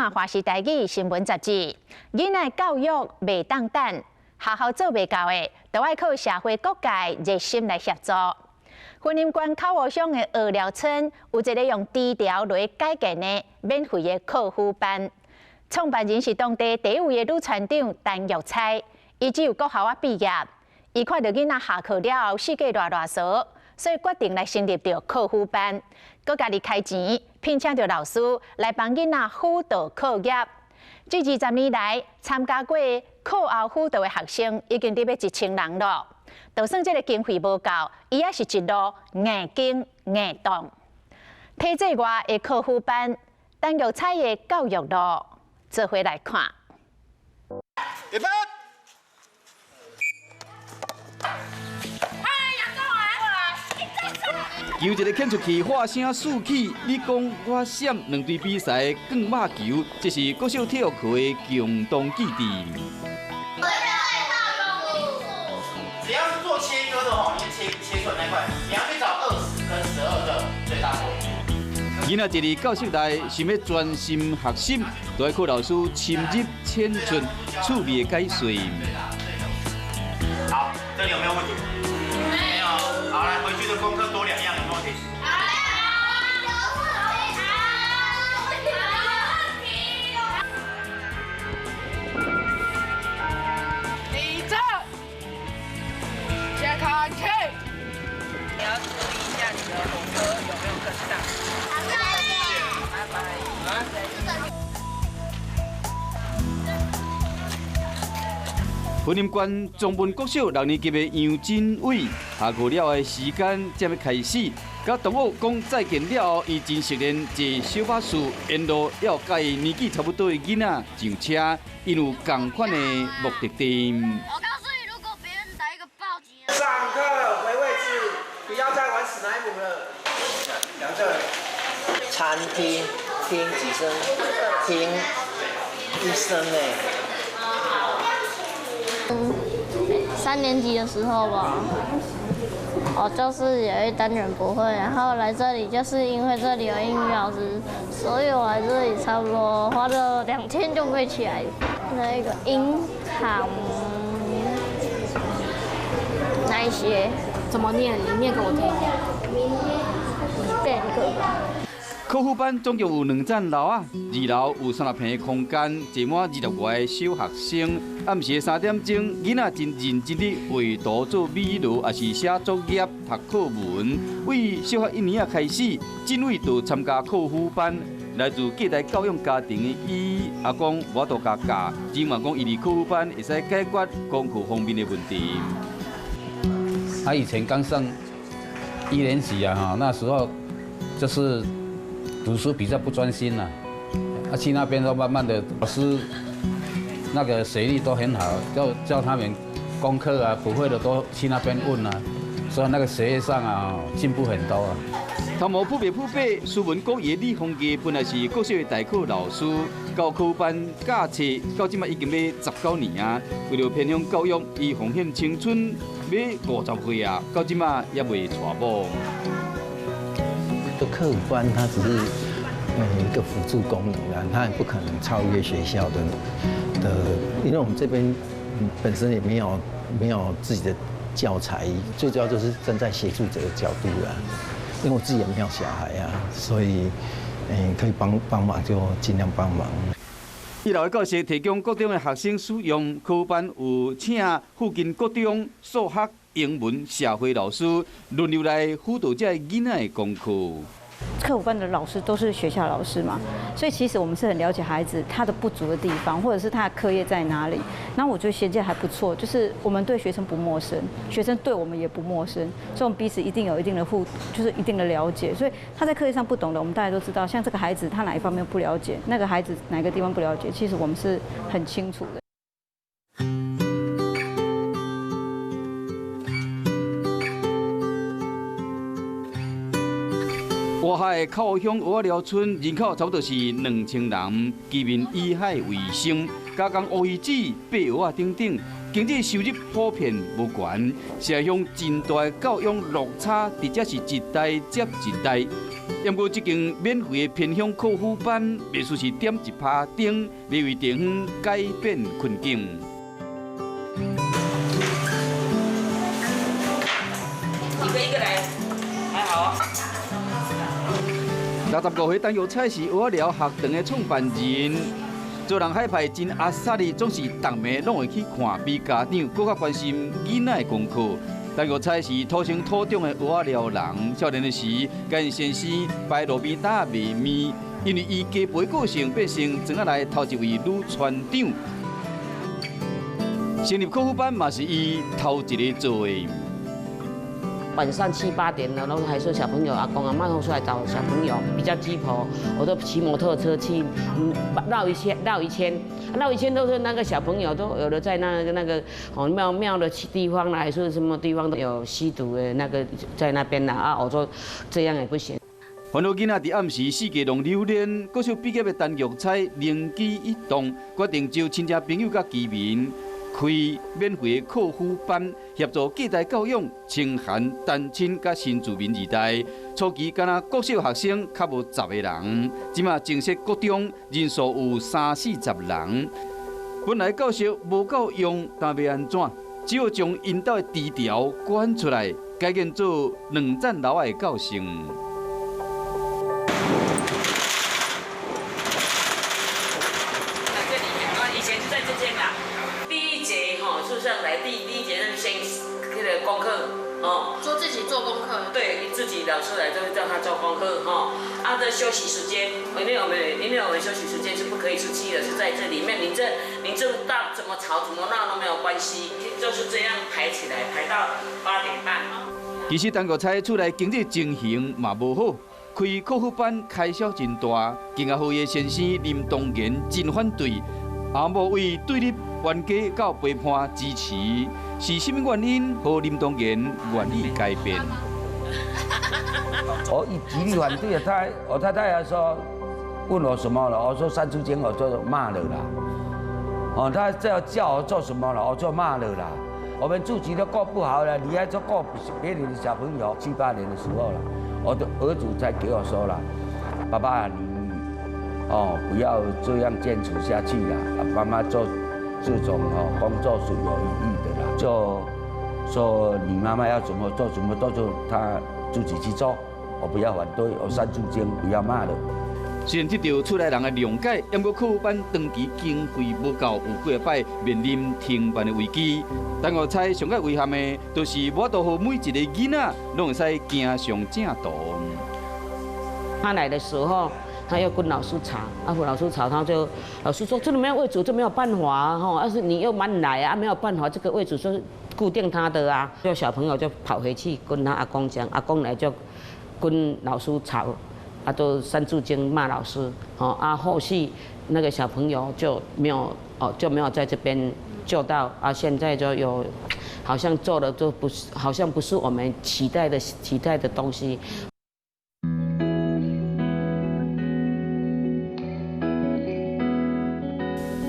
看華視台語新聞雜誌。囡仔教育袂當等，學校做袂到的，都愛靠社會各界熱心來協助。雲林縣口湖鄉的蚵寮村有一个用豬條來改建的免費的課輔班，創辦人是當地第一位的女村長陳玉釵，伊只有國校仔畢業，伊看著囡仔下課了後四界賴賴趖，所以決定來成立著課輔班，閣家己開錢聘請著老師來幫囡仔輔導課業。這20年來，參加過課後輔導的學生已經得欲1000人囉。就算這个經費無夠，伊也是一路硬撐硬擋。體制外的課輔班，陳玉釵的教育路，做伙來看。預備。球一个抡出去，喊聲四起，你講我閃，兩隊比賽摃肉球，這是國小體育課的共同記憶。只要是做切割的吼，你切切出來那塊，你要去找20跟12的最大公約。囡仔一佇教室內，想欲專心學習，都愛靠老師深入淺出、趣味的解說。好，這裡有沒有問題？沒有。好，來回去的功課多兩樣，有沒有問題？立正，先看齐。你要注意一下你的火車有沒有跟上。拜拜。雲林縣中文國小六年級的楊振偉，下課了的時間才欲開始，佮同學講再見了後，伊真熟練坐小巴士，沿路猶佮伊年紀差不多的囡仔上車，𪜶有仝款的目的地。我告訴你，如果別人打一個報警，上課回位置，不要再玩史萊姆了。楊正，餐廳聽幾聲？聽一聲欸。三年級的時候吧，我就是有一單元不會，然後來這裡就是因為這裡有英語老師，所以我來這裡差不多花了2天就背起來。那個銀行那一些怎麼念？你念給我聽。變個吧。課輔班總共有兩層樓啊，二樓有30坪的空間，坐滿20外個小學生。暗時3點鐘，囡仔真認真咧畫圖做美勞，抑是寫作業、讀課文。為小學一年仔開始，振偉就參加課輔班。來自隔代教養家庭的伊，阿公無法度共教，只望講伊佇課輔班會使解決功課方面的問題。他以前剛上一年級啊，哈，那時候就是讀書比較不專心啦，啊，去那邊都慢慢的，老師那個學歷都很好，叫教他們功課啊，不會的都去那邊問啊，所以那個學業上啊進步很多啊。頭毛普白普白，斯文古意的李鳳儀本來是國小的代課老師，教課班教冊到這馬已經欲19年啊。為著偏鄉教育，伊奉獻青春，欲50歲啊，到這馬猶未娶某。這課輔班它只是一個輔助功能啦，它也不可能超越學校的，因為我們這邊本身也沒有自己的教材，最主要就是站在協助者的角度啦。因為我自己也沒有小孩啊，所以可以幫幫忙就盡量幫忙。一樓的教室提供國中的學生使用，課輔班有請附近國中數學、英文、社會老師輪流來輔導這个囡仔的功課。課輔班的老師都是學校老師嘛，所以其實我們是很了解孩子他的不足的地方，或者是他的課業在哪裡。那我覺得銜接還不錯，就是我們對學生不陌生，學生對我們也不陌生，所以我們彼此一定有一定的互，就是一定的了解。所以他在課業上不懂的，我們大家都知道。像這個孩子他哪一方面不了解，那個孩子哪個地方不了解，其實我們是很清楚的。外海口鄉蚵仔寮村人口差不多是2000人，居民以海為生，加工烏魚子、白蚵仔等等，經濟收入普遍無懸，社鄉真大的教養落差，直接是一代接一代。不過，這間免費的偏鄉課輔班，袂輸是點一拍燈，來為地方改變困境。一個一個來，還好。65歲陳玉彩是蚵仔寮學堂的創辦人。做人海派真阿薩哩，總是逐暝攏會去看，比家長閣較關心囡仔的功課。陳玉彩是土生土長的蚵仔寮人，少年的時，佮𪜶先生擺路邊攤賣麵，因為伊家婆個性，變成庄仔內頭一位女村長。成立課輔班嘛是伊頭一个做的。晚上7、8點了，然後還說小朋友阿公阿嬤都出來找小朋友，比較雞婆，我都騎摩托車去，繞一圈，繞一圈，繞一圈都是那個小朋友都有的在那個哦廟廟的地方啦，還是什麼地方都有吸毒的那個在那邊啦啊，我說這樣也不行。煩惱囡仔佇暗時四界攏流連，國小畢業的陳玉彩靈機一動，決定招親戚朋友佮居民。開免費的課輔班，協助隔代教養清寒單親佮新住民二代。初期敢若國小學生較無10個人，這馬正式國中人數有30、40人。本來教室無夠用，但欲按怎？只好將𪜶兜的枝條捐出來，改建做兩層樓的教室。老師來就叫他做功課哈，啊，這休息時間，因為我們休息時間是不可以出去的，是在這裡面。你這大怎麼吵怎麼鬧都沒有關係，就是這樣排起來，排到8點半。其實陳國彩厝內經濟情形嘛無好，開課輔班開銷真大，更加予伊先生林東賢真反對，阿某為對立冤家到陪伴支持，是啥物原因予林東賢願意改變？我一極力反對他，我太太還說問我什麼了，我說三字經我就罵了啦。哦，他這叫我做什麼了，我就罵了啦。我們自己都過不好了，你還說過別人的小朋友？7、8年的時候了，我的兒子才給我說了，爸爸你哦不要這樣堅持下去了，媽媽做這種哦工作是有意義的啦，就說你媽媽要怎麼做怎麼做，就他自己去做，我不要反對，我三字經不要罵了。雖然得到厝內人的諒解，不過課輔班長期經費無夠，有幾擺面臨停辦的危機。但我猜上蓋遺憾的，就是無法度予每一个囡仔攏會使行上正途。他來的時候，他又跟老師吵，啊，跟老師吵，他就老師說：這裡沒有位置，這沒有辦法吼，要是你又慢來啊，沒有辦法，這個位置是固定他的啊。就小朋友就跑回去跟他阿公講，阿公來就跟老師吵。啊，都三字經罵老師，哦，啊，後續那個小朋友就沒有，哦，就沒有在這邊救到，啊，現在就有，好像做的就不是，好像不是我們期待的東西。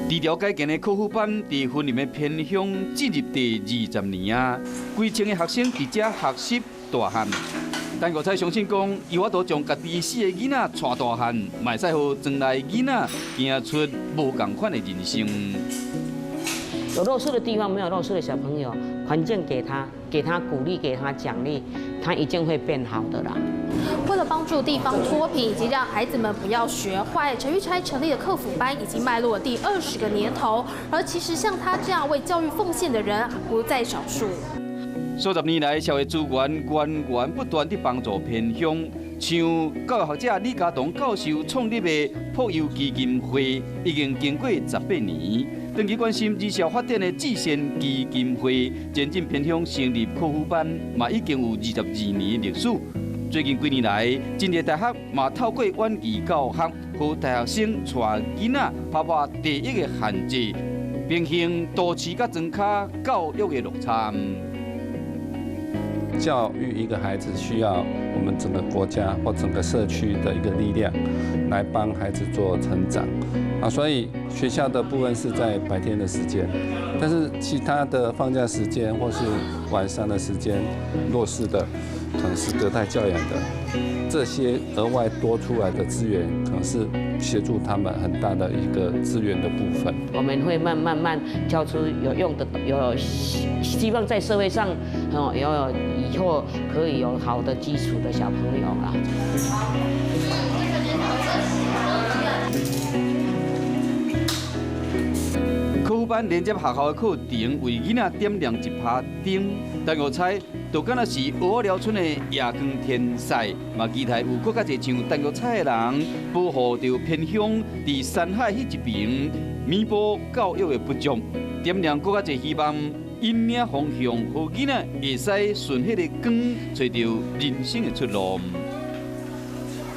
治療改建的課輔班，佇雲林的偏鄉進入第20年啊，幾千个學生佇遮學習大漢。陳國彩相信講，伊有法度將家己4个囡仔帶大漢，嘛會使予庄內囡仔行出無仝款的人生。有弱勢的地方，沒有弱勢的小朋友，環境給他，給他鼓勵，給他獎勵，他一定會變好的啦。為了幫助地方脫貧，以及讓孩子們不要學壞，陳玉釵成立的課輔班已經邁入了第20個年頭。而其實像他這樣為教育奉獻的人不在少數。數十年來，社會資源源源不斷地幫助偏鄉，像教育學者李家棟教授創立的朴優基金會，已經經過18年。長期關心兒少發展的志善基金會，前進偏鄉成立課輔班，嘛已經有22年歷史。最近幾年來，真濟大學嘛透過遠距教學，予大學生帶囡仔打破地域的限制，平衡都市佮莊跤教育的落差。教育一個孩子需要我們整個國家或整個社區的一個力量，來幫孩子做成長。啊，所以學校的部分是在白天的時間，但是其他的放假時間或是晚上的時間，弱勢的，可能是隔代教養的，這些額外多出來的資源，可能是協助他們很大的一個資源的部分。我們會慢慢慢教出有用的，有希望在社會上，哦，有以後可以有好的基礎的小朋友啦。課輔班連接學校的課程，為囡仔點亮一拍燈。陳玉釵就敢若是蚵仔寮村的夜光天使，嘛期待有閣較濟像陳玉釵的人，保護著偏鄉佇山海彼一爿，彌補教育的不足，點亮閣較濟希望，引領方向，予囡仔會使順彼个光，揣著人生的出路。